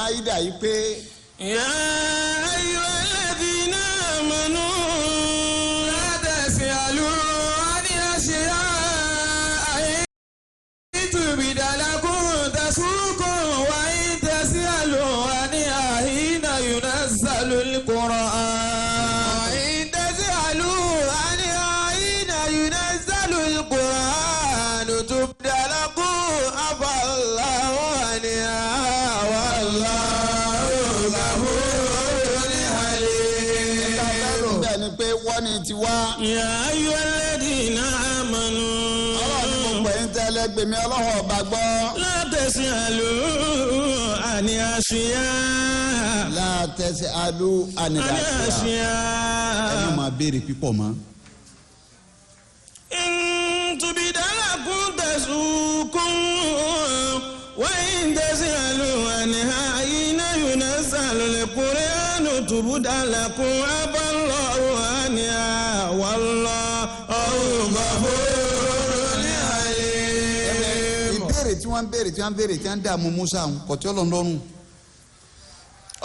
Máídà yìí pé. يا أيها الذين آمنوا لا تسألوا عن أشياء إن تبد لكم تسؤكم وإن تسألوا عنها حين ينزل القرآن وإن تسألوا عنها حين ينزل القرآن تبد لكم عفا الله عنها والله غفور حليم. Bẹ́ẹ̀ ni pé wọ́n ní ti wá. يا أيها الذين آمنوا Ọlọ́run ní gbogbo ẹ̀yin tẹ́lẹ̀ gbèmí Ọlọ́run ọba gbọ́. لا تسألوا عن أشياء لا تسألوا عن عن أشياء. Ẹ أشياء má máa béèrè pípọ̀ mọ́. إن تبد لكم تسؤكم وإن تسألوا عنها حين ينزل القرآن تبد لكم عفا الله عنها والله غفور حليم. Ìbéèrè tí wọ́n ń béèrè, tí wọ́n ń béèrè, tí wọ́n ń dààmú Musa ń kò tí Ọlọ́run lọ́rùn.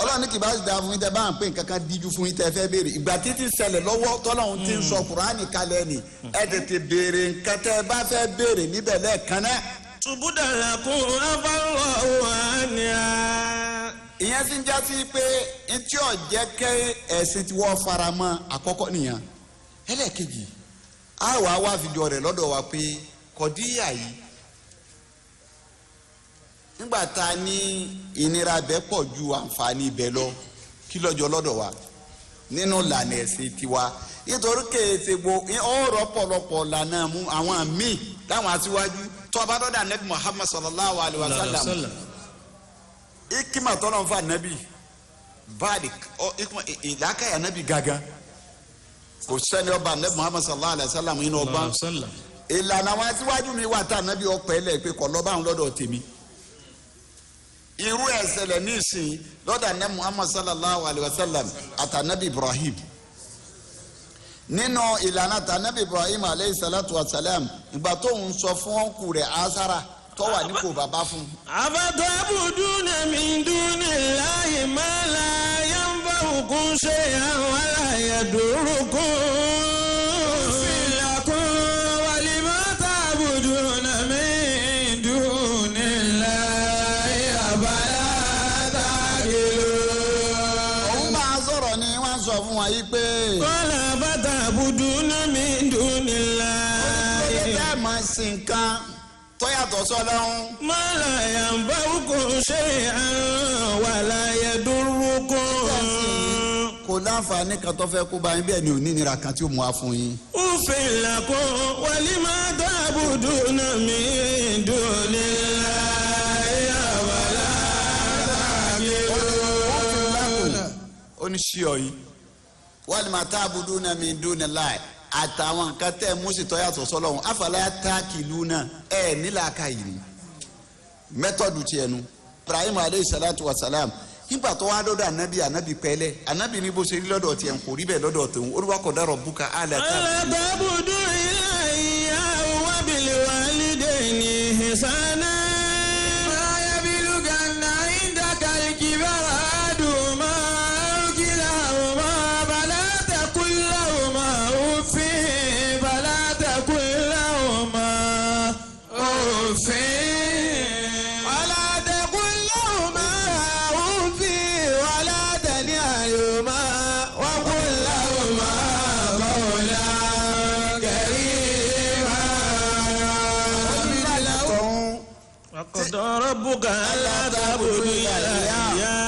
Ọlọ́run ní kì bá sì dáa fún yín tẹ́ bá ń pè nǹkan kan díjú fún yín tẹ́ fẹ́ béèrè. Ìgbà títí ṣẹlẹ̀ lọ́wọ́ tọ́lọ́run ti ń sọ Kùránì kalẹ̀ ni, ẹ tètè béèrè nǹkan tẹ́ bá fẹ́ béèrè níbẹ̀ lẹ́ẹ̀kan náà. تبد لكم عفا الله عنها. Ìyẹn sì ń já sí pé ntí ò jẹ́ kẹ́ ẹ̀sìn tí wọ́n fara mọ́ àkọ́kọ́ nìyẹn. Ẹlẹ́ẹ̀kejì, á wàá wá fìjọ rẹ̀ lọ́dọ̀ wa pé kọ̀díyà yìí, nígbà tá a ní ìnira bẹ́ẹ̀ pọ̀ ju àǹfààní ibẹ̀ lọ, kí lọ́jọ́ lọ́dọ̀ wa nínú ìlànà ẹ̀sìn tiwa? Nítorí kéèsè gbo ọ̀rọ̀ pọ̀lọpọ̀ lànà mú àwọn míì táwọn aṣíwájú tó a bá dọ́dọ̀ anabi Muhammad sallallahu alayhi wa sallam, ikima tọ́lọ̀ ń fa anabi báàdì ọ ikima ìlàkàyà anabi gàgán, kò sẹ́ni ọba anabi Muhammad sallallahu alayhi wa sallam inú ọba. Ìlànà àwọn aṣíwájú mi wà tá anabi ọpẹ lẹ pé kọ lọ́ba àwọn lọ́dọ̀ tèmi. Irú ẹ̀ ṣẹlẹ̀ ní ìsìn lọ́dọ̀ anabi Muhammad sallallahu alayhi wa sallam àtànabi Ibrahim. Nínú ìlànà tànabi Ibrahim aleyhi salatu wa salam, ìgbà tó ń sọ fún ọ̀nkù rẹ̀ Azara tó wà nípò bàbá fún. أفتعبدون من دون الله ما لا ينفعكم شيئا ولا يضركم. لكم ولما تعبدون من دون الله أفلا تعقلون. Òun máa sọ̀rọ̀ ni wọ́n sọ fún wa yìí pé. قال أفتعبدون من دون الله Ó yẹ máa sin nǹkan tó yàtọ̀ sọ́lọ́hún. ما لا ينفعكم شيئا ولا يضركم. Kò láǹfààní kan tó fẹ́ kó bá yín, bẹ́ẹ̀ ni ò ní ìnira kan tí ó mú wa fún yín. أف لكم ولما تعبدون من دون الله أفلا تعقلون. Ó ní sí ọ yìí walima ta'buduna min dunillahi, àtàwọn nǹkan tẹ́ ẹ mú sí tó yàtọ̀ sọ́lọ́hún, afala ta'qiluna, ẹ̀ nílàáka yìí ni method tiẹ̀ nu. Ibrahim aleyhi salatu wa salam, nígbà tó wá dọ́dọ̀ anabi, anabi pẹ́lẹ́, anabi ní bó ṣe rí lọ́dọ̀ tiẹ̀ kò rí bẹ́ẹ̀ lọ́dọ̀ tòun. Olúwa qada rabbuka alla ألا تعبدوا إلا إياه وبالوالدين إحسانا. ما يبلغن عندك الكبر أحدهما أو كلاهما فلا تقل لهما أف فلا تقل لهما أف ولا تقل لهما أف ولا تنهرهما وقل لهما قولا كريما. Tòun وقضى ربك ألا تعبدوا إلا ó إياه.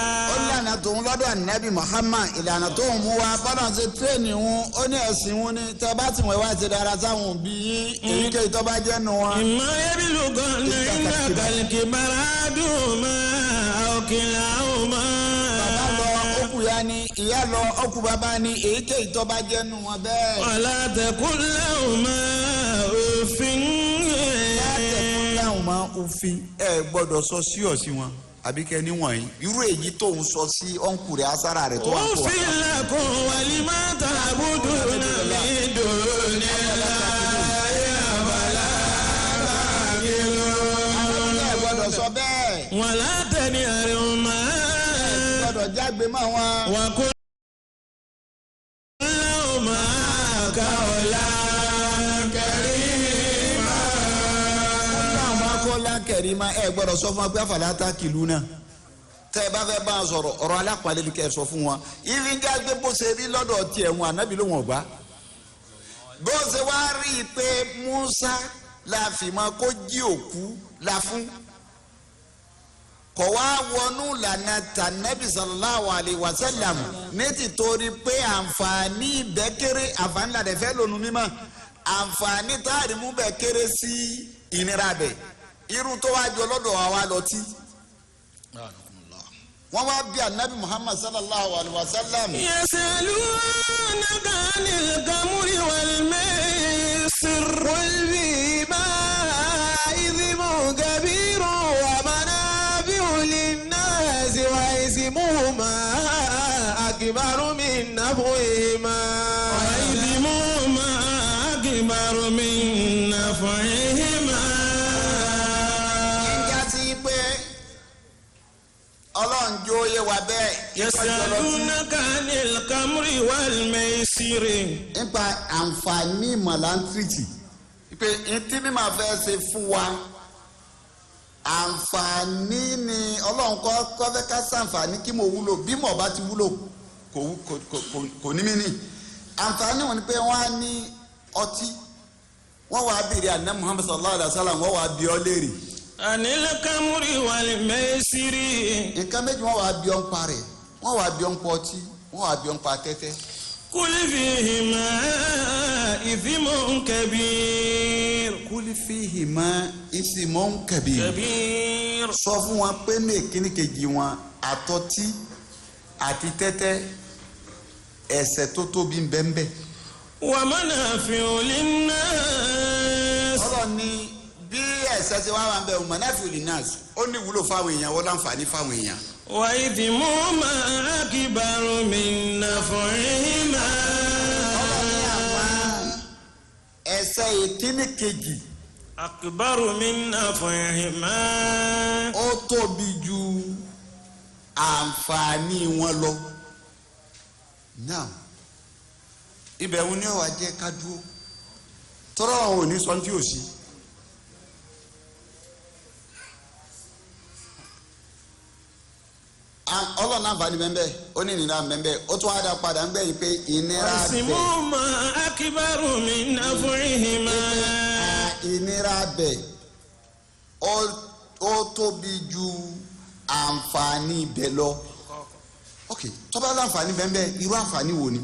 lànà tòun lọ́dọ̀ anabi Muhammad, ìlànà tóun mú wa bọ́dọ̀ ṣe train wọn, ó ní ẹ̀sìn wọn ní tẹ́ bá tí wọ́n wá ti dára sáwọn òbí yín, èyíkéyìí tó bá jẹ́ nu wọn. إما يبلغن عندك الكبر أحدهما أو كلاهما. Bàbá lọ, ó kù ya ni, ìyá lọ, ó kù bàbá ni, èyíkéyìí tó bá jẹ́ nu wọn bẹ́ẹ̀. ولا تقل لهما أف. Látẹ̀kùn láwọn máa ń fi ẹ gbọ́dọ̀ sọ sí ọ̀ sí wọn àbí kẹ́ níwọ̀nyí irú èyí tó ń sọ sí ọ̀nkù rẹ̀ asára rẹ̀ tó wà ń kó أف wa. لكم ولما تعبدون من دون الله أفلا تعقلون. Ẹ gbọ́dọ̀ sọ bẹ́ẹ̀. ولا تنهرهما. jágbe mọ́ wọn. وقل لهما قولا كريما. Táwọn bá kọ́ lákẹ̀rí ma ẹ gbọ́dọ̀ sọ fún wa pé àfàlà kìlú náà tẹ́ ẹ bá fẹ́ bá a sọ̀rọ̀, ọ̀rọ̀ alápàlẹ́ ni kẹ́ ẹ sọ fún wọn. Ìfi ń jágbe bó ṣe rí lọ́dọ̀ tiẹ̀ wọn, ànábì ló wọ̀n gbá. Bó ṣe wá rí i pé Musa la fi mọ́ kó jí òkú la fún, kọ̀ wá wọnú lànà tànàbì sallallahu alayhi wa sallam ní tìtorí pé àǹfààní ibẹ̀ kéré, àǹfààní làdẹ̀ fẹ́ lónú mímọ́, àǹfààní táàrí mú bẹ̀ kéré sí ìnira bẹ̀. Irú tó wá jọ lọ́dọ̀ wa wá lọ tí wọ́n wá bí anabi Muhammad sallallahu alayhi wa sallam. يسألونك عن الخمر والميسر. قل فيهما إثم كبير ومنافع للناس وإثمهما أكبر من نفعهما. وإثمهما أكبر من نفعهما. Ń já sí pé Ọlọ́run jó yé wa bẹ́ẹ̀. يسألونك عن الخمر والميسر. Nípa àǹfààní mọ̀láńtìrìtì pé ntí mi máa fẹ́ ṣe fún wa, àǹfààní ni. Ọlọ́run kọ́ fẹ́ ká sàǹfààní kí mo wúlò. Bí mo bá ti wúlò, kò wú- kò kò kò- kò ní mí ní àǹfààní. Wọn ni pé wọ́n á ní ọtí, wọ́n wàá bèrè àná Muhammad sallallahu alayhi wa sallam, wọ́n wàá bi ọ́ léèrè. عن الخمر والميسر. Nǹkan méjì wọ́n wàá bi ọ́ ń pa rẹ̀: wọ́n wàá bi ọ́ ń pa ọtí, wọ́n wàá bi ọ́ ń pa tẹ́tẹ́. قل فيهما إثم كبير. قل فيهما إثم كبير. كبير. Sọ fún wọn pé ní ìkíní kejì wọn, àtọtí àti tẹ́tẹ́, ẹ̀ṣẹ̀ tó tóbi ń bẹ ń bẹ. ومنافع للناس. Ọlọ́run ní bí ẹ̀ṣẹ̀ ti wá wà ń bẹ, ومنافع للناس, ó ní ìwúlò fáwọn èèyàn, wọ́n láǹfààní fáwọn èèyàn. وإثمهما أكبر من نفعهما. Ọlọ́run ní àwọn ẹ̀ṣẹ̀ ìkíní kejì أكبر من نفعهما. ó tóbi ju àǹfààní wọn lọ. Now, ibẹ̀ ń ní ọ̀wá jẹ́ ká dúró tọ́rọ̀ àwọn ò ní sọ tí ò sí. Ọlọ́run àǹfààní bẹ́ẹ̀, ó ní ìnira bẹ́ẹ̀, ó tún wá dá padà ń gbẹ̀yìn pé ìnira bẹ́ẹ̀ وإثمهما أكبر من نفعهما. Ìnira bẹ̀ ó tóbi ju àǹfààní bẹ̀ lọ. Ok, tó bá láǹfààní bẹ́ẹ̀, irú àǹfààní wo ni?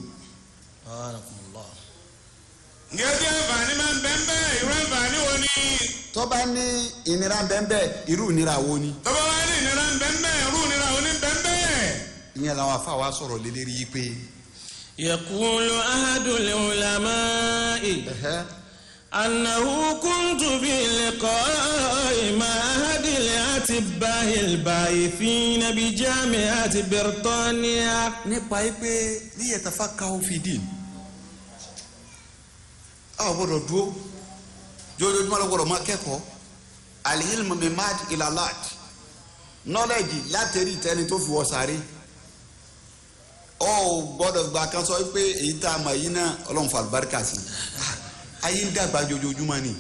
Ǹjẹ́ tí àǹfààní máa ń bẹ ń bẹ́ẹ̀, irú àǹfààní wo ni? Tó bá ní ìnira bẹ́ẹ̀, irú ìnira wo ni? Tó bá wá ní ìnira ń bẹ ń bẹ́ẹ̀, irú ìnira wo ni ń bẹ ń bẹ́ẹ̀? Ìyẹn làwọn afa wa sọ̀rọ̀ lélẹ́rìí yìí pé يقول أحد العلماء أنه كنت في لقاء مع أحد الأطباء الباحثين بجامعة بريطانيا. Nípa yìí pé ليتفقهوا في الدين, a ò gbọ́dọ̀ dúró, jójoojúmọ́ ló gbọ́dọ̀ máa kẹ́kọ̀ọ́. العلم من المهد إلى اللحد, knowledge látẹ̀rí ìtẹ́ni tó fi wọ sáré. Ọ ò gbọ́dọ̀ gbà kan sọ pé èyí tá a mọ̀ yìí náà, Ọlọ́run fa àlùbáríkà sí i. Ayé ń dàgbà jojoojúmọ́ ni.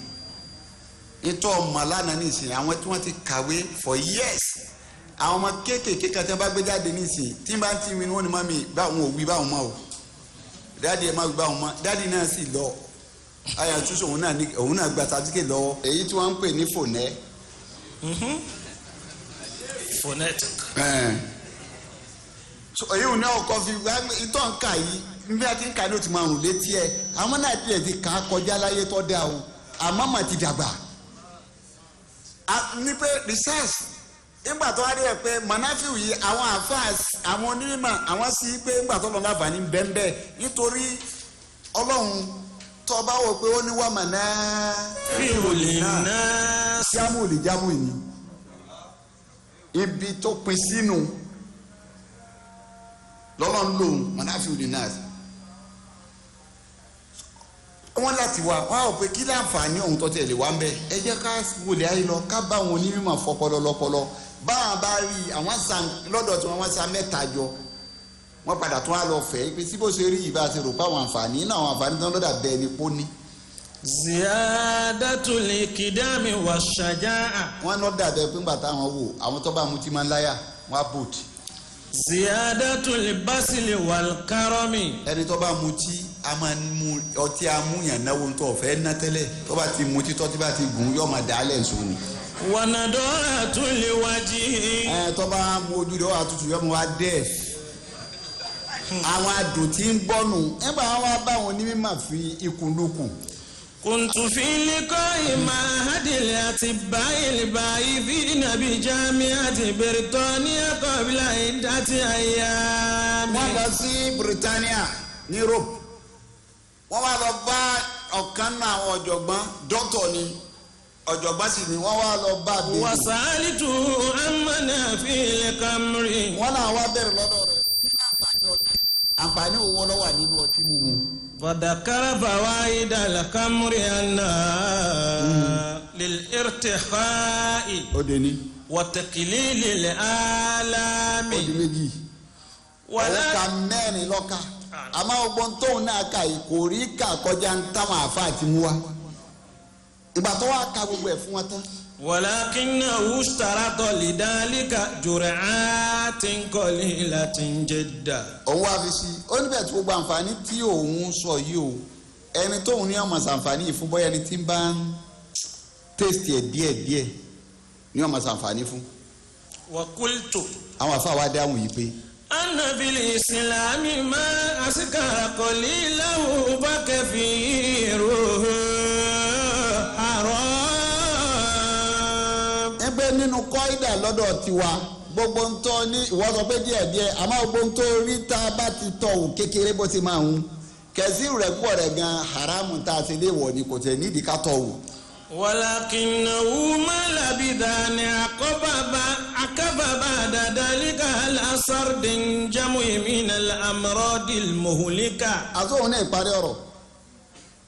Nítorí ọmọ lánàá nìsín, àwọn tí wọ́n ti kàwé for years, àwọn ọmọ kéékèèké kan tí wọ́n bá gbé jáde nísìn, tí wọ́n bá ti wí ni wọ́n ní mummy báwọn ò wí báwọn mọ́ o, daddy ẹ̀ má wí báwọn mọ́. Daddy náà sì lọ àyà túnṣe, òun náà ní òun náà gba certificate lọ́wọ́, èyí tí wọ́n ń pè ní phonè. Phonetic. So èyí ò ní ọkọ fi ìtọ́ ń kà yìí, bí a ti ń kà ní o ti máa rùn létí ẹ. Àwọn náà tilẹ̀ ti kà á kọjá láyé tó dáa o, àmọ́ mà ti dàgbà. Ní pé research nígbà tó wá rí ẹ pé mọ̀náfíù yìí, àwọn àfáà, àwọn onímọ̀, àwọn sí pé nígbà tó lọ láǹfààní bẹ́ẹ̀, nítorí Ọlọ́run tó bá wò pé ó ní wà mọ̀nà فيه للناس. jámù lè jámù ní ibi tó pin sínú lọ́lọ́run lòun منافع للناس. Wọ́n láti wá wọ́n á wò pé kí láǹfààní òun tó tiẹ̀ lè wá ń bẹ̀. Ẹ jẹ́ ká wọlé ayé lọ, ká bá àwọn onímọ̀ fọpọlọ lọpọlọ. Báwọn bá rí àwọn san lọ́dọ̀ tí wọ́n san mẹ́ta jọ, wọ́n padà tún á lọ fẹ́ pé síbò ṣe rí ìbá ṣe rò pé àwọn àǹfààní náà, àwọn àǹfààní tó ń lọ́dà bẹ́ẹ̀ ni pó ní. Ziyadatul ikidami wa shaja'a. Wọ́n lọ́ dàbẹ́ pé ńgbà táwọn wò àwọn tó bá mutí máa ń láyà, wọ́n á bòtì. Ziyadatul basili wal karami. Ẹni tó bá mutí, a máa mu ọtí, amúyàn náwó tó ọ̀fẹ́ ná tẹ́lẹ̀, tó bá ti mutí, tọ́tí bá ti gùn, yóò máa dà á lẹ̀ nsọ ni. Wa nadaratul wajhi. Ẹ tó bá mu, ojú rẹ̀ wà tutù, yóò máa wá dẹ́ àwọn adùn tí ń gbọ́nù nígbà wọn wá bá àwọn onímọ̀ fi ikùn lukùn. كنت في لقاء مع أحد الأطباء البائفين بجامعة بريطانيا قبل عدة أيام. Wọ́n lọ sí Britania ní Europe, wọ́n wá lọ bá ọ̀kan náà àwọn ọ̀jọ̀gbọ́n, dókítà ni, ọ̀jọ̀gbọ́n sì ni, wọ́n wá lọ bá bèèrè. وسألته عن منافع الخمر. Wọ́n náà wá bẹ̀rẹ̀ lọ́dọ̀ rẹ̀, àǹfààní owó ló wà nínú ọtí mímu? فذكر فوائد الخمر أنها للارتخاء Ó de ní. وتقليل الآلام. Ó di méjì. ولا Ọ̀ka mẹ́rin lọ́ka, àmọ́ ọgbọ́n tóun náà kà yìí kò rí kà kọjá ń táwọn àáfàá ti mú wa. Ìgbà tó wá ka gbogbo ẹ̀ fún wa tán. ولكنه اشترط لذلك جرعات قليلة جدا. Òun wá fi sí i, ó níbẹ̀ tí gbogbo àǹfààní tí òun sọ yìí o, ẹni tóun ní ọmọ sàǹfààní yìí fún, bóyá ẹni tí ń bá ń taste ẹ̀ díẹ̀ díẹ̀ ní ọmọ sàǹfààní fún. وقلت Àwọn àfáà wa dáhùn yìí pé أن في الإسلام ما أسكر قليله فكثيره حرام. Ẹgbẹ́ nínú kọ́ídà lọ́dọ̀ tiwa, gbogbo ń tọ́ ní ìwọ sọ pé díẹ̀ díẹ̀, àmọ́ gbogbo ń tó rí tá a bá ti tọ̀ wò kékeré bó ti máa ń kẹsí rẹ̀ pọ̀ rẹ̀ gan, haramu tá a ti lè wọ̀ ni, kò tẹ̀ nídìí ká tọ̀ wò. ولكنه ما لبث أن عقب بعد ذلك على سرد جمع من الأمراض المهلكة. Àtúnwò náà ìparí ọ̀rọ̀,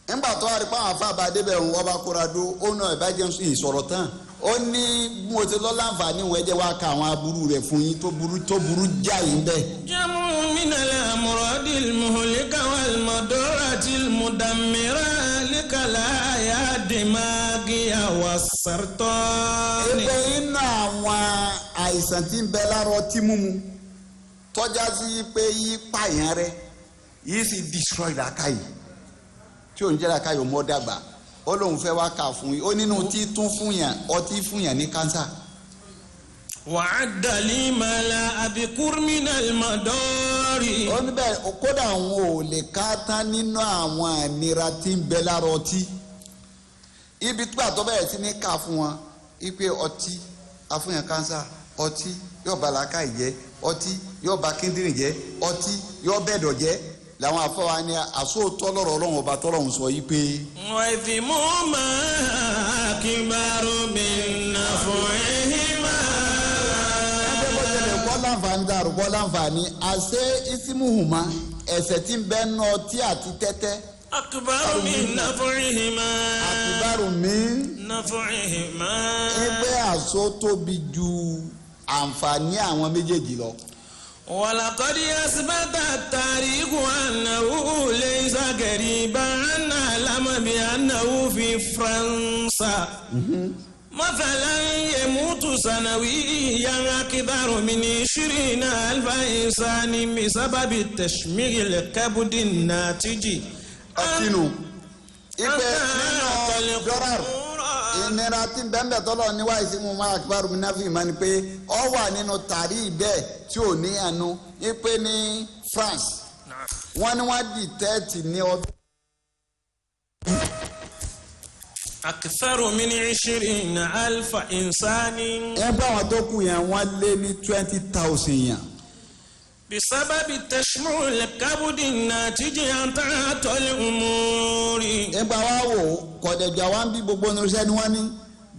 nígbà tó wà rí pé àwọn afáàbà débẹ̀ ń wọ́n bá kóra dó, ó náà ìbàjẹ́ ìsọ̀rọ̀ tán, ó ní bí mo ti lọ́ láǹfààní wọn, ẹ jẹ́ wá ka àwọn aburú rẹ̀ fún yín tó burú, tó burú jáì ń bẹ́ẹ̀. جمع من الأمراض المهلكة والمضرة المدمرة لخلايا الدماغية والسرطان. Ebe inú àwọn àìsàn tí ń bẹ lára ọtí mímu tọ́já sí pé yí pààyàn rẹ, yìí sì destroy làákàyè, tí òun jẹ́ làákàyè ò mọ́ dàgbà. Ó lóun fẹ́ wá kà fún yín, ó nínú tí tún fún yàn, ọtí fún yàn ní cancer. وعد لي ما لا أذكر من المضار. Ó ní bẹ́ẹ̀, kódà àwọn ò lè ká tán nínú àwọn àìnira tí ń bẹ lára ọtí. Ibi tí àtọ́ bẹ̀rẹ̀ sí ní kà fún wọn ipe ọtí afúnyàn cancer, ọtí yóò bà làákàyè jẹ́, ọtí yóò bà kíndìnrín jẹ́, ọtí yóò bẹ̀dọ̀ jẹ́, làwọn afọwọ́ ni àsóòtọ́ lọ́rọ̀ Ọlọ́run ọba tọ́lọ́run sọ yìí pé. وإثمهما أكبر من نفعهما. Ẹgbẹ́ bó tilẹ̀ kọ́ láǹfààní dàrú kọ́ láǹfààní, àṣẹ isimuhuma, ẹ̀ṣẹ̀ tí ń bẹ nù ọtí àti tẹ́tẹ́ أكبر من نفعهما. Àtibárù mi نفعهما. Ẹgbẹ́ àṣọ tóbi ju àǹfààní àwọn méjèèjì lọ. ولقد أثبت التاريخ أنه ليس غريبا أن نعلم بأنه في فرنسا مثلا يموت سنويا أكثر من 20,000 إنسان بسبب التشميع الكبد الناتج Ọtí nu ipe nínú dọ́rọ̀rù ìnira tí bẹ́ẹ̀ tọ́lọ̀ níwá ìsinmi máa akíbarù mi náà fi ìmọ̀ ni pé ọ wà nínú tàrí bẹ́ẹ̀ tí ò ní àánú ipe ní France, wọ́n ní wọ́n dìtẹ́ẹ̀tì ní ọdún. أكثر من 20,000 إنسان Ẹ bá àwọn tó kù yẹn, wọ́n lé ní 20,000 yẹn. بسبب تشمع الكبد الناتج عن تعاطي الأمور. Nígbà wa wò kọ̀dẹ̀jà wa ń bí gbogbo oníṣẹ́ ni wọ́n ní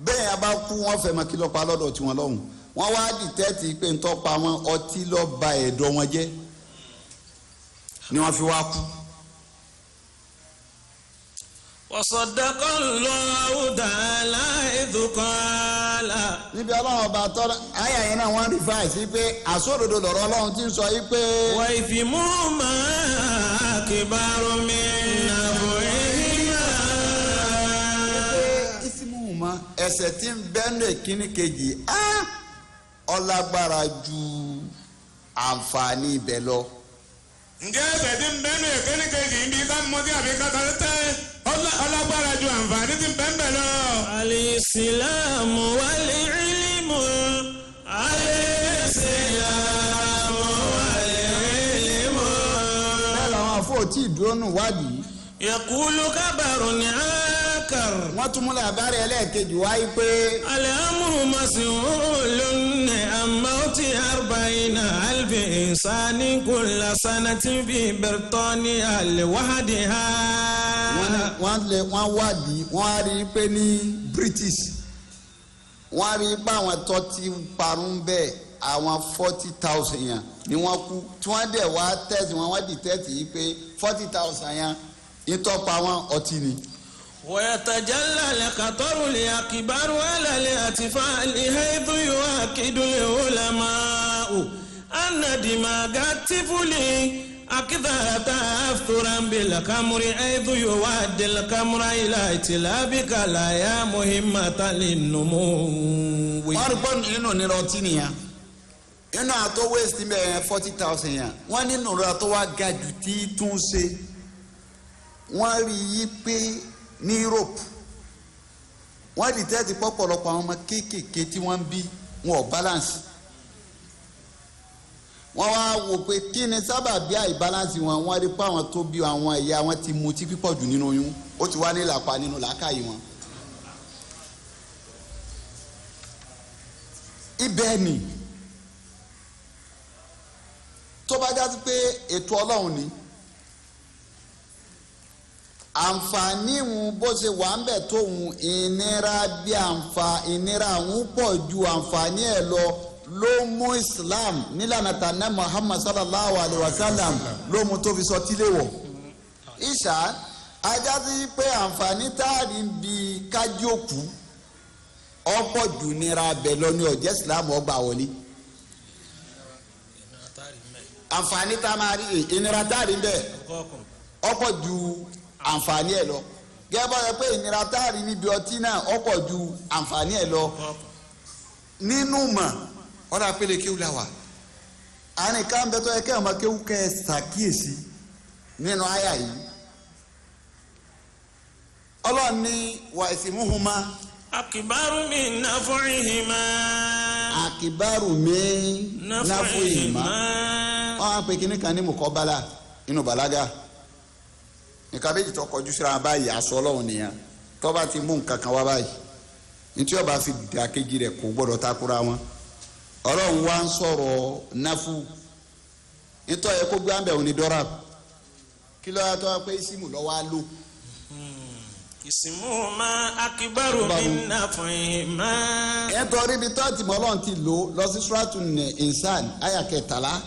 bẹ́ẹ̀ yẹn bá kú, wọ́n fẹ́ mọ kí ló pa lọ́dọ̀ tiwọn lọ́hùn. Wọ́n wá dìtẹ́tì pé ń tọ́pa wọn, ọtí ló ba ẹ̀dọ̀ wọn jẹ́ ni wọ́n fi wá kú. وصدق الله تعالى إذ قال Níbi ọlọ́run ọba tọ́lá àyà yẹn náà wọ́n rí fáì sí pé àsódodo lọ̀rọ̀ ọlọ́run ti ń sọ yìí pé. وإثمهما أكبر من نفعهما. Pé isimuhuma ẹ̀ṣẹ̀ tí ń bẹ́nu ìkíní kejì á ọlágbára ju àǹfààní ibẹ̀ lọ. Ǹjẹ́ ẹ̀ṣẹ̀ tí ń bẹ́nu ìkíní kejì ń bí ká mọtí àbí ká ta tẹ́tẹ́ ọlágbára ju àǹfààní tí ń bẹ́ẹ̀ bẹ́ẹ̀ lọ? الإسلام والعلم، الإسلام والعلم. Bẹ́ẹ̀ làwọn àfọ̀ tí ìdúró nù wádìí. يقول خبر آخر. Wọ́n tún múlẹ̀ àbárẹ̀ ẹlẹ́ẹ̀kejì wáyé pé. الأمر مسؤول عن موت 40,000 إنسان كل سنة في بريطانيا لوحدها. Wọ́n wọ́n lè wọ́n wádìí, wọ́n á rí i pé ní British, wọ́n á rí i pé àwọn tó ti parun bẹ́ẹ̀, àwọn 40,000 yẹn ni wọ́n kú, tí wọ́n dẹ̀ wá tẹ̀sí wọn, wọ́n di tẹ̀sí yìí pé 40,000 yẹn ìtọ́pa wọn ọtí ni. ويتجلى الخطر الأكبر على الأطفال، حيث يؤكد العلماء أن دماغ الطفل أكثر تأثرا بالخمر، حيث يؤدي الخمر إلى اتلاف خلايا مهمة للنمو. Wọ́n rí pé nínú ìnira ọtí nìyẹn, nínú àtọ́ waste mẹ́rin 40,000 yẹn, wọ́n nínú ìnira tó wá ga jù tí tún ṣe, wọ́n rí i pé ní Europe wọ́n rí tẹ́tí pọ̀pọ̀lọpọ̀ àwọn ọmọ kéékèèké tí wọ́n ń bí wọn ò balance. Wọ́n wá wò pé kí ni sábàbí àìbalance wọn. Wọ́n rí pé àwọn tó bí àwọn ìyá wọn ti mutí pípọ̀ jù nínú oyún, ó ti wá ní ìlàpá nínú làákàyè wọn. Ibẹ̀ ni tó bá já sí pé ètò ọlọ́run ni àǹfààní òun bó ṣe wà ń bẹ̀ tóun ìnira bí àǹfà ìnira òun pọ̀ ju àǹfààní ẹ̀ lọ ló mú Islam nílànà tànà Muhammad sallallahu alayhi wa sallam ló mú tó fi sọ tílé wọ̀ ìṣá ajá sí pé àǹfààní táàrí ń bi kájí òkú ọ̀pọ̀ jù nira bẹ̀ lọ ní ọ̀jẹ̀ Islam ọgbà wọlé. Àǹfààní tá a máa rí, ìnira táàrí ń bẹ̀ ọ̀pọ̀ ju àǹfààní ẹ̀ lọ, gẹ́gẹ́ bá yẹ pé ìnira táàrí níbi ọtí náà ọ̀pọ̀ ju àǹfààní ẹ̀ lọ nínú mọ̀ ọ̀rọ̀ àpẹẹrẹ kéwù la wà. Àárín ká ń bẹ tó yẹ kẹ́ ẹ̀ máa kéwù kẹ́ ẹ ṣàkíyèsí nínú àyà yìí. Ọlọ́run ní wà ìsìmúhùnmá. أكبر من نفعهما. Àkìbárù mi náfúhìmá. Wọ́n á pe kinní kan ní mùkọ́bálà nínú bàlágà. Nǹkan méjì tó kọjú síra báyìí, aṣọ ọlọ́run nìyẹn. Tó bá ti mú nǹkan kan wá báyìí, ntí ó bá fi dàkejì rẹ̀ kò gbọ́dọ̀ takora wọn. Ọlọ́run wá ń sọ̀rọ̀ náfù nítorí ẹ kó gbé àmbẹ̀ òní dọ́rà kí ló yà tó wá pé símù lọ́wọ́ á lò. اسمهما أكبر من نفعهما. Nítorí ibi tó ti mọ ọlọ́run ti lò lọ sí suratu insan àyà 13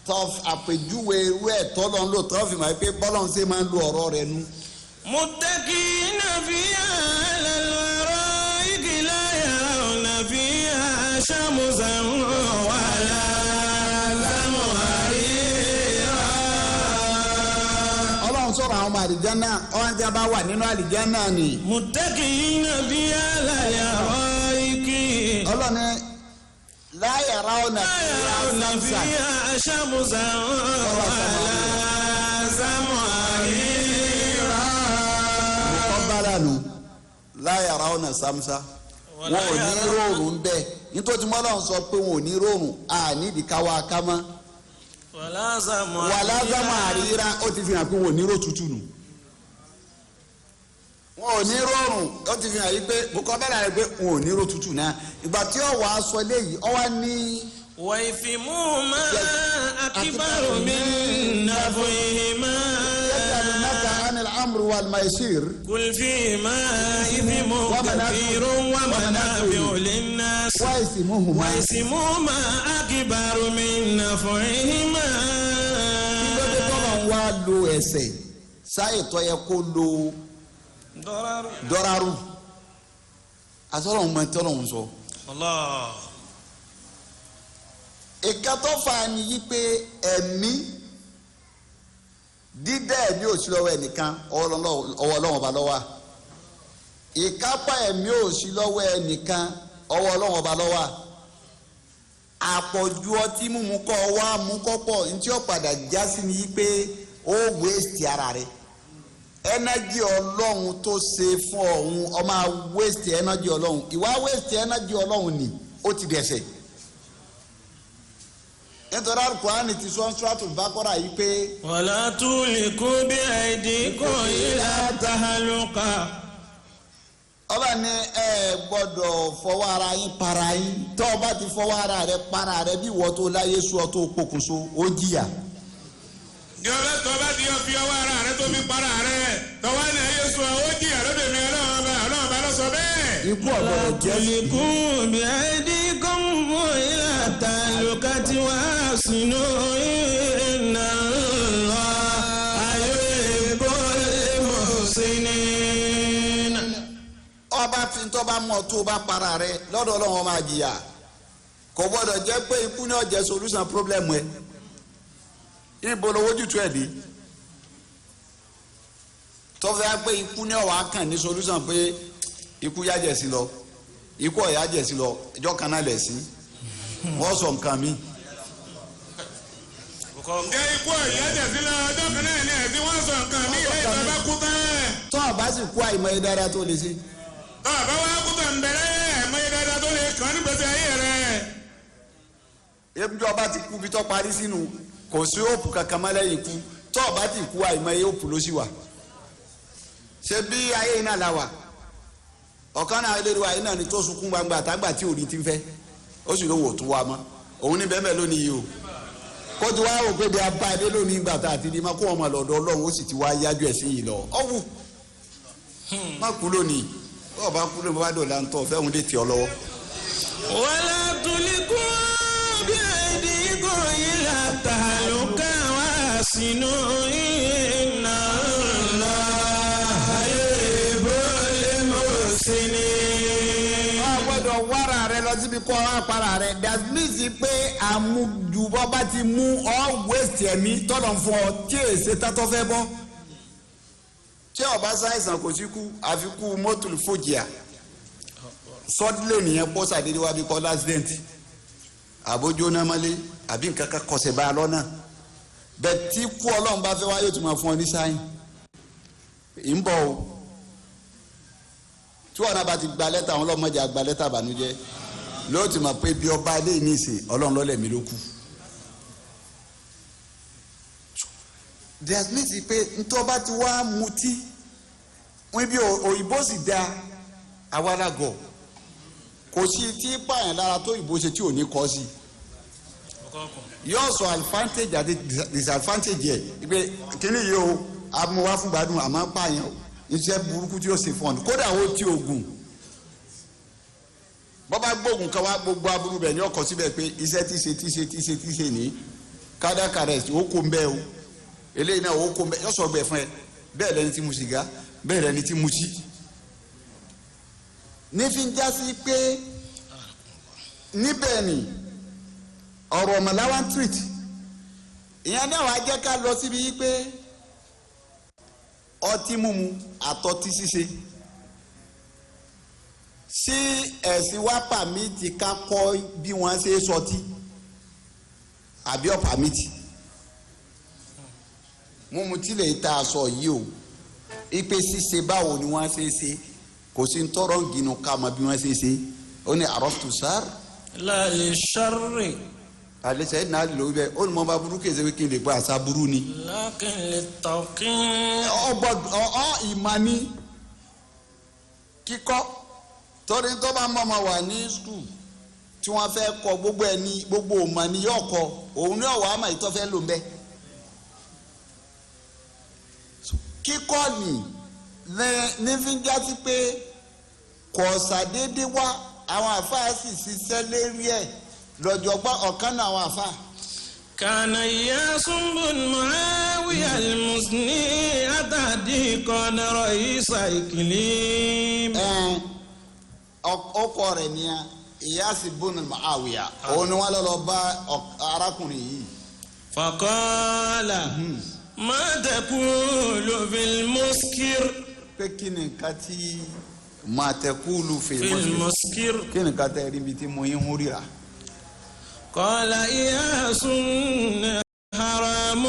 tó àpèjúwe irú ẹ̀ tọ́lọ́run lò tó fi mọ̀ pé bọ́lọ́run ṣe máa ń lo ọ̀rọ̀ rẹ̀ nu. متكئين فيها على الأرائك لا يرون فيها شمسا ولا زمهريرا. Ọlọ́run sọ̀rọ̀ àwọn ọmọ àlìjánná, ọ̀hún tí a bá wà nínú àlìjánná ni. متكئين فيها على الأرائك. Ọlọ́run ní la yarawna لا يرون fiha فيها شمسا ولا زمهريرا. Mọ̀kọ́bára nù la yarawna samsa, wọn ò ní rọrùn bẹ́ẹ̀ nítorí mọ́lọ́run sọ pé wọn ò ní rọrùn à nídìí káwá kámá. ولا زمهريرا. Wàlá sámà àríra, ó ti fi hàn pé wọn ò ní ró tutù nù, wọn ò ní rọrùn. Ó ti fi hàn yí pé mọ̀kọ́bára rẹ pé wọn ò ní ró tutù náà. Ìgbà tí ó wàá sọ léyìí, ó wá ní. وإثمهما أكبر من نفعهما. يسألونك عن الأمر والميسير. قل فيهما إثم كبير ومنافع للناس وإثمهما وإثمهما أكبر من نفعهما. Kí ló dé tọ́lọ̀ ń wá lo ẹ̀ṣẹ̀ sáyè tó yẹ kó lo Dọ́rarù àtọ́lọ́hún mọ tọ́lọ́hún sọ. Allah. Ìka tó fà ní yí pé ẹ̀mí dídá ẹ̀mí ò sí lọ́wọ́ ẹnìkan, ọwọ́ Ọlọ́run ọba ló wà. Ìkápá ẹ̀mí ò sí lọ́wọ́ ẹnìkan, ọwọ́ Ọlọ́run ọba ló wà. Àpọ̀jù ọtí mímu kọ́ wá mú kọ́pọ̀ ntí ó padà já sí ni yí pé ó wéèsì ara rẹ̀. Ẹnẹ́jì Ọlọ́run tó ṣe fún ọ̀hún, ó máa wéèsì ẹnẹ́jì Ọlọ́run. Ìwà wéèsì ẹnẹ́jì Ọlọ́run ni ó ti dẹ̀ṣẹ̀, nítorí Al-Qur'ani ti sọ Suratul Baqara yìí pé. Wala tuliku bi aydikum ila tahaluka. Ọba ní ẹ gbọ́dọ̀ fọwọ́ ara yín para yín. Tọ́ ọ bá ti fọwọ́ ara rẹ para rẹ, bí ìwọ tó láyé sú ọ tó pokùnso, ó jìyà. Ìjọba tó bá di fi ọwọ́ ara rẹ tó fi para rẹ, tọ́wọ́ ní ayé sọ, ó jìyà lóde mi. Ọlọ́run ọba, Ọlọ́run ọba ló sọ bẹ́ẹ̀. Ikú ọ̀gbọ́dọ̀ jẹ́. Tuliku bi aydikum ila tahalukati wa ahsinu inna Allaha yuhibbul muhsinin. Ọba fi tọ́ bá mọ̀ tó bá para rẹ lọ́dọ̀ Ọlọ́run, ó máa jìyà. Kò gbọ́dọ̀ jẹ́ pé ikú ní ó jẹ́ solution problem ẹ. Níbo lowó jùtú ẹ̀ dé tọ́fẹ́ pé ikú ní ọ̀wá kàn ní solution, pé ikú yájẹ̀ sí lọ, ikú ọ̀yájẹ̀ sí lọ, ìjọ kan náà lẹ̀ sí wọ́n sọ nǹkan mi. Ǹjẹ́ ikú ọ̀yá jẹ̀ sí lọ, ọjọ́ kan náà ní ẹ̀sìn, wọ́n sọ nǹkan mí lẹ́yìn tó bá kú tán. Tọ́ ọ bá sì kú, àìmọye dáadáa tó lè ṣe. Tọ́ ọ̀bá wá kú tán ń bẹ̀rẹ̀, ẹ̀mọ́yé dáadáa tó lè kàn nígbèsè ayé rẹ̀. Ebi ọba ti kú, bí tọ́ parí sínú, kò sí òpù kankan mọ́ lẹ́yìn ikú. Tọ́ ọ bá ti kú, àìmọye òpù ló sì wà. Ṣé bí ayé iná la wà? Ọ̀kan náà lórí wa iná ni tó sunkún gbangba àtàgbà tí òní ti ń fẹ́, ó sì lóun ò tún wá mọ́. Òun ní bẹ́ẹ̀ bẹ́ẹ̀ lónìí yìí o, kó tí wàá wò pé bí a bá a dé lónìí ìgbà tá a ti di ma kó wọn máa lọ́dọ̀ Ọlọ́run, ó sì ti wá yájú ẹ̀ sí yìí lọ. Ọ̀wù má kú lónìí. Bọ́ọ̀ bá kú lónìí, bá dọ̀la ń tọ́ fẹ́hùn dé tì ọ́ lọ́wọ́. Wala tuliku bi aydikum ila tahaluka wa ahsinu inna Allaha yuhibbul muhsinin. Ọ gbọ́dọ̀ wára rẹ lọ síbi kọ́ ọ para rẹ. That means pé àmujù bọ́ bá ti mú ọ, waste ẹ̀mí tọ́lọ̀ ń fún ọ tí èsè tátọ́ fẹ́ bọ́. Tí ó bá ṣàìsàn, kò sí kú àfikún mọ́tò fòjìyà sọ́dílé nìyẹn. Pọ́ sàdédé wá bí kọ́ l'accident, àbójú onámọ́lé, àbí nǹkan kan kọsẹ̀ bá a lọ́nà bẹ́ẹ̀. Tí kú Ọlọ́run bá fẹ́ wá, yóò tún máa fún ọ ní sáyìn ń bọ̀ o. Tí wọn náà bá ti gba lẹ́tà àwọn ọlọ́mọdé àgbà lẹ́tà ìbànújẹ́, ló ti mọ̀ pé bí ọba ilé ní ìsìn, Ọlọ́run lọ́lẹ̀ mi ló kù. That means pé ntọ́ bá ti wá mutí wọn bí òyìnbó sì da àwa la gọ̀. Kò sí tí pààyàn lára tó òyìnbó ṣe tí ò ní kọ́ sí. Yóò sọ advantage àti disadvantage ẹ̀ pé kíní yìí o, amúwá fún gbádùn, àmọ́ pààyàn o, iṣẹ́ burúkú tí ó ṣe fún ọ, kódà ó ti oògùn bọ́bá gbóògùn kan wá, gbogbo aburú bẹ̀ ní ọkọ̀ síbẹ̀ pé iṣẹ́ tí ṣe tí ṣe tí ṣe tí ṣe ní cardiac arrest, ó kó ń bẹ́ o, eléyìí náà ó kó ń bẹ́. Yọ sọ bẹ́ẹ̀ fún ẹ. Bẹ́ẹ̀ lẹni tí mu sìgá, bẹ́ẹ̀ lẹni tí mu tí. Ní fi ń já sí pé níbẹ̀ ni ọ̀rọ̀ ọ̀mọ̀láwá ń treat ìyẹn náà, wàá jẹ́ ká lọ síbi yí pé ọtí mímu àtọtí ṣíṣe sí ẹ̀sìn wa permit ká kọ́ bí wọ́n ṣe é sọtí àbí ọ̀ permit mímu tí lè ta aṣọ yìí o, ipe ṣíṣe, báwo ni wọ́n ṣe é ṣe? Kò sí ń tọrọ ginu ká mọ bí wọ́n ṣe é ṣe. Ó ní àrọ́tù sáà. La li sharri. Alẹ́ sẹ́yìn náà lò bẹ́ẹ̀, ó ní mo bá burú kéde kí n lè gbọ́ àṣà burú ni. Lakin li tawqin. Ọ gbọ́dọ̀ ọ ìmọ̀ ni kíkọ́, torí tó bá mọ̀ ọmọ wà ní school tí wọ́n fẹ́ kọ gbogbo ẹ̀ ní gbogbo ọmọ ni yóò kọ òun ní ọ̀wọ́ àmọ́ ìtọ́ fẹ́ lò ń bẹ́. Kíkọ́ ni ní fi ń jásí pé kò ṣàdédé wá. Àwọn àfáà sì ṣiṣẹ́ lérí ẹ̀ lọ́jọ́gbọ́n ọ̀kan náà àwọn àfáà. كان إياس بن معاوية المزني أتى كان رئيس إقليم. Ẹn ọkọ rẹ̀ ní Iyasi bun Muawiya, òun ni wọ́n lọ bá arákùnrin yìí. فقال ما تقول في المسكر؟ Pé kí ni nǹkan tí ما تقول في في المسكر. Kí ni nǹkan tẹ́ rí ibi tí mo yín hún ríra? قال إياس حرام.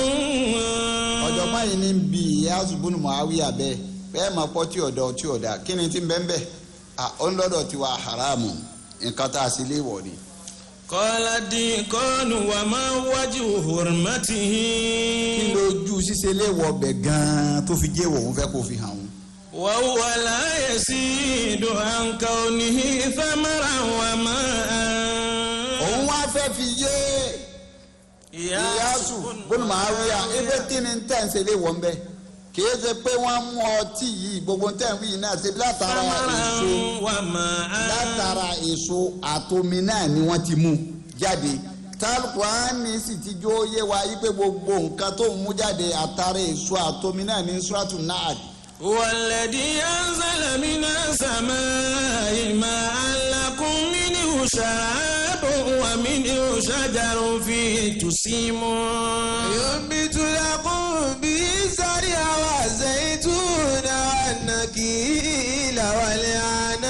Ọ̀jọ̀gbọ́n yìí ní bí Iyasi bun Muawiya bẹ́ẹ̀ bẹ́ẹ̀ máa pọ́ tí ọ̀dọ̀ tí ọ̀dà, kí ni tí ń bẹ́ẹ̀ bẹ́ẹ̀? Ó ń lọ́dọ̀ tiwa haramu, nǹkan tá a sì lè wọ̀ ni. قال الديقان وما وجه حرمته؟ Kí lójú ṣíṣe lè wọ ọbẹ̀ gan-an tó fi jẹ́ wọ̀, òun fẹ́ kó fi hàn òun. وهو لا يزيد عن كونه ثمرا وماء. Òun wá fẹ́ fi yé Ìyáṣù bun Muawiya ebe kí ni tẹ̀ ń ṣe lè wọ̀ ń bẹ́, kìí ṣe pé wọ́n mú ọtí yìí, gbogbo tẹ̀ ń wí yìí náà ṣe látara ثمرا èso وماء. Látara èso àtomi náà ni wọ́n ti mú jáde. Tálùkùránì sì ti jó yé wa yí pé gbogbo nǹkan tó ń mú jáde àtàrà èso àtomi náà ní Suratu Nahl. هو الذي أنزل من السماء ماء لكم منه شراب ومنه شجر فيه تسيمون. ينبت لكم به الزرع والزيتون والنخيل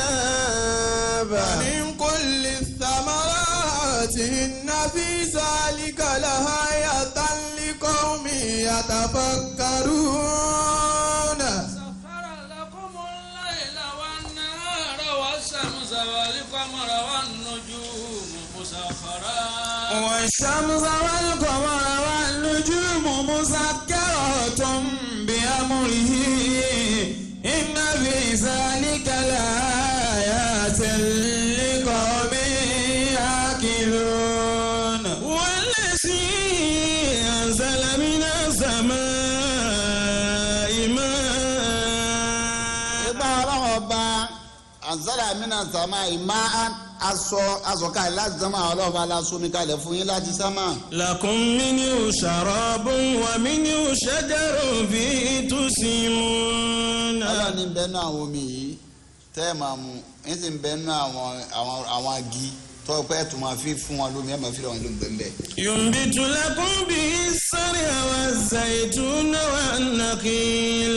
والأعناب ومن كل الثمرات إن في ذلك لآية لقوم يتفكرون. سخر لكم الليل والنهار والشمس والقمر والنجوم مسخرات. والشمس والقمر والنجوم مسخرات بأمره إن في ذلك لآيات لقوم يعقلون. والذي أنزل من السماء ماء. Ìgbà ọlọ́run ọba أنزل من السماء ماء, aṣọ aṣọkalẹ̀ láti sánmà, ọlọ́run ọba aláṣọ mi kalẹ̀ fún yín láti sánmà. لكم منه شراب ومنه شجر فيه تسيمون. Ọlọ́run ní bẹ́ẹ̀ náà, àwọn omi yìí tẹ́ ẹ̀ máa mu ń sì ń bẹ́ẹ̀ náà, àwọn agi tọ́ pé ẹ̀ tún máa fi fún wọn lómi, ẹ̀ máa fi wọn lómi bẹ́ẹ̀. ينبت لكم به الزرع والزيتون والنخيل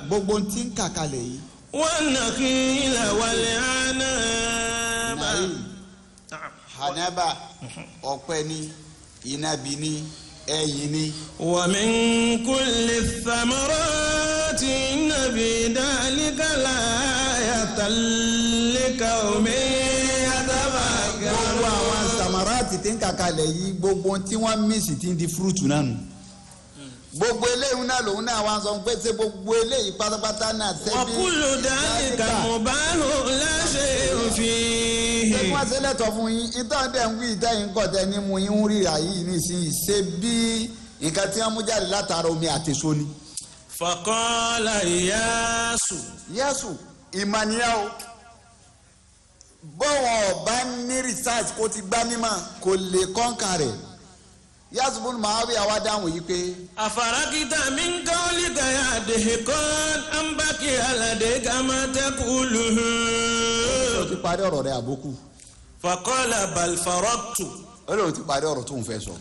Gbogbo tí ń kà kalẹ̀ yìí. والنخيل والأعناب. Nàí hanaba, ọ̀pẹ ni, inabi ni, ẹyìn ni. ومن كل الثمرات إن في ذلك لآية لقوم يتفكرون. Gbogbo àwọn samarati tí ń kà kalẹ̀ yìí, gbogbo tí wọ́n mísì tí ń di fruit náà nù. Gbogbo eléyìí náà lòun náà wá sọ pé ṣé gbogbo eléyìí pátápátá náà ṣe bí. وكل ذلك مباح لا شيء فيه. Ṣé wọ́n ṣe lẹ́tọ̀ fún yín? Ìtàn dẹ̀ ń wí ìtẹ́yìn kọ̀ tẹ́ ní mu yín ń ríra yìí nísìnyí, ṣé bí nǹkan tí wọ́n mú jáde látara omi àtèso ni. فقال إياس. Yẹ́sù ìmọ̀nìyàn o, bọ́wọ̀n ọba ní research kó ti gbá mímọ́ kò lè kọ́ńkà rẹ̀. Yẹ́sù bùnú màá bí àwa dáhùn yìí pé. أفرغت من قولك يا دهقان أم بقي لديك ما تقوله؟ Ó ti parí ọ̀rọ̀ rẹ̀ àbókù? فقال بل فرغت. Ó lóun ti parí ọ̀rọ̀ tó ń fẹ́ sọ.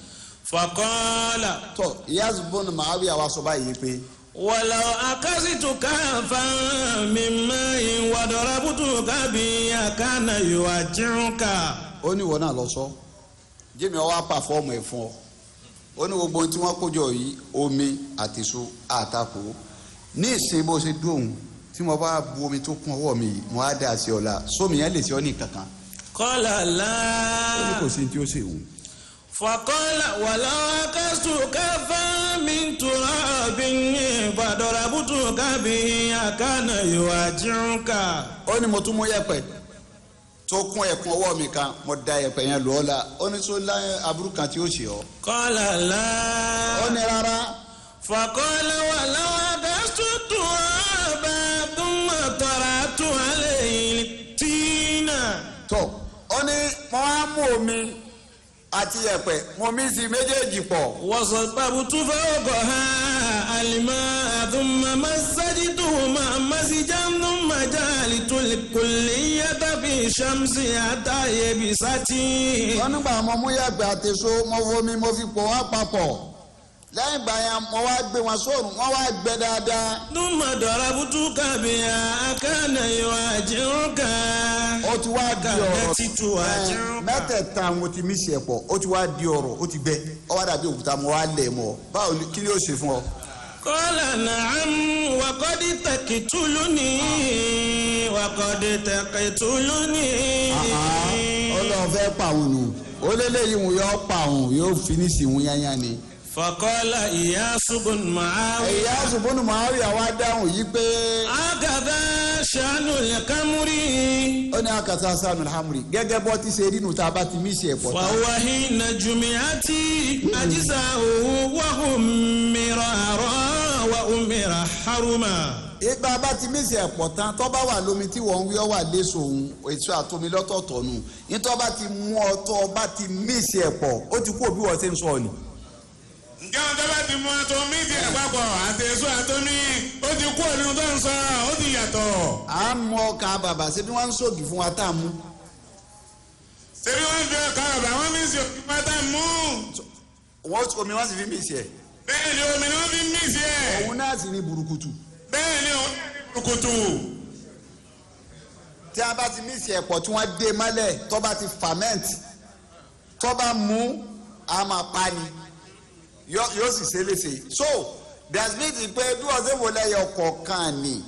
فقال Tọ́ Yẹ́sù bùnú màá bí àwa sọ báyìí pé. ولو أخذت كفا من ماء وضربتك به أكان يوجعك؟ Ó ní ìwọ náà lọ sọ jẹ́mi ọwọ́ àpàfọ́ọ̀mù ẹ̀ fún ọ. Ó ní gbogbo ohun tí wọ́n kó jọ yìí, omi àtèso àtakò ní ìsìn, bó ṣe dóhùn tí mo bá bu omi tó kún ọwọ́ mi yìí, mo á dà sí ọ la, sómi yẹn lè ṣe ọ ní kankan? قال Ó ní لا. kò sí ní tí ó ṣe òun. فقال ولو أخذت كفا من تراب فضربتك به أكان يوجعك؟ Ó ní mo tún mú yẹ̀pẹ̀ tó kún ẹ̀kún ọwọ́ mi kan, mo da yẹ̀pẹ̀ yẹn lù ọ́ la, ó ní sọ láyé aburú kan tí ó ṣe ọ́? قال لا. Ó ní rárá. فقال ولو أخذت التراب ثم طرحت عليه الطين. Tó ó ní mo wá mú omi àti. Àti yẹ̀pẹ̀ mo mí sí méjèèjì pọ̀. وصببت فوقها الماء ثم مزجتهما مزجا ثم جعلت الكلية في الشمس حتى يبست. Wọ́n nígbà mo mú yẹ̀pẹ̀ àtèso, mo fomi, mo fi pò wọ́n papọ̀. Lẹ́yìn ìgbà yẹn, mo wá gbé wọn sóòrùn, wọ́n wá gbẹ dáadáa. ثم ضربتك بها أكان يواجهك. Ó ti wá di ọ̀rọ̀. كانت تواجهك. Mẹ́tẹ̀ẹ̀ta mo ti mí ṣe pọ̀, ó ti wá di ọ̀rọ̀, ó ti gbẹ, ó wá dàbí òkúta. Mo wá lẹ̀ mọ́, báwo kí ni ó ṣe fún ọ? قال نعم وقد تقتلني وقد تقتلني. Ó lọ fẹ́ pa òun nù, ó lélẹ́yìí òun yóò pa òun, yóò finisi òun yányá ni. فقال إياس بن معاوية. Ẹ̀yà ṣùgbọ́n Muawiya wá dáhùn yìí pé. هكذا شأن الخمر. Ó ní akata sanu alhamri, gẹ́gẹ́ bọ́ ti ṣe rí nu tá a bá ti mí ṣe ẹ̀pọ̀ tán. فهو حين جمعت أجزاؤه وأمر وأمر حرما. Ìgbà bá ti mí ṣe ẹ̀pọ̀ tán, tó bá wà lómi tí wọ́n ń wí, ọ́ wà léso òun, èso àtomi lọ́tọ̀ọ̀tọ̀ nù. Nítorí bá ti mú ọ tó bá ti mí ṣe ẹ̀pọ̀, ó ti kú òbí wọ́n ṣe ń sọ ni. Ǹjẹ́ wọn tó bá ti mú atomi ti ẹ̀ papọ̀, àti èso àtomi, ó ti kú òní tó ń sọ, ó ti yàtọ̀. À ń mú ọkà bàbà, ṣé bí wọ́n ń sògì fún wa tá a mú. Ṣebí wọ́n fi ọkà bàbà, wọ́n fi ń ṣe òkú pátá mú. Wọ́n omi wọ́n sì fi mí ṣe ẹ̀. Bẹ́ẹ̀ ni, omi ni wọ́n fi ń mí sí ẹ̀. Òun náà sì ní burúkutu. Bẹ́ẹ̀ ni, òun náà ní burúkutu. Tí a bá ti mí ṣe ẹ̀pọ̀, tí wọ́n dé mọ́lẹ̀, tó bá ti ferment, tó bá mú, a máa pa ni, yóò sì ṣe léṣe. So dasmith pé bí wọ́n ṣe wò lẹ́yọ kọ̀ọ̀kan ni,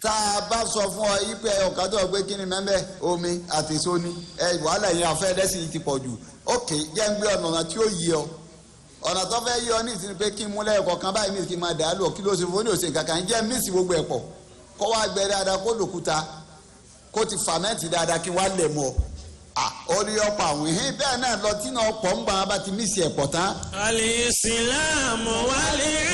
tá a bá sọ fún ọ yí pé ẹyọ kan tó gbé, kí ni mẹ́mẹ́, omi àti èso ni ẹ wàhálà yẹn afẹ́ lẹ́sìn ti pọ̀ jù. Ok, jẹ́ ń gbé ọ̀nà tí ó yí ọ, ọ̀nà tó fẹ́ yí ọ ní ìsinmi pé kí n mú lẹ́yọ kọ̀ọ̀kan báyìí ní kí n máa dà á lò. Kí ló ṣe fún ní òsè kankan jẹ́ mix gbogbo ẹ̀ pọ̀, kó wá gbẹ dáadáa, kó lòkúta, kó ti ferment dáadáa, kí wá lẹ̀ mọ́ à orí ọ̀pọ̀ àwọn ìhín. Bẹ́ẹ̀ náà lọ tí náà pọ̀ ń gbà bá ti mix ẹ̀ pọ̀ tán. الإسلام والإيمان.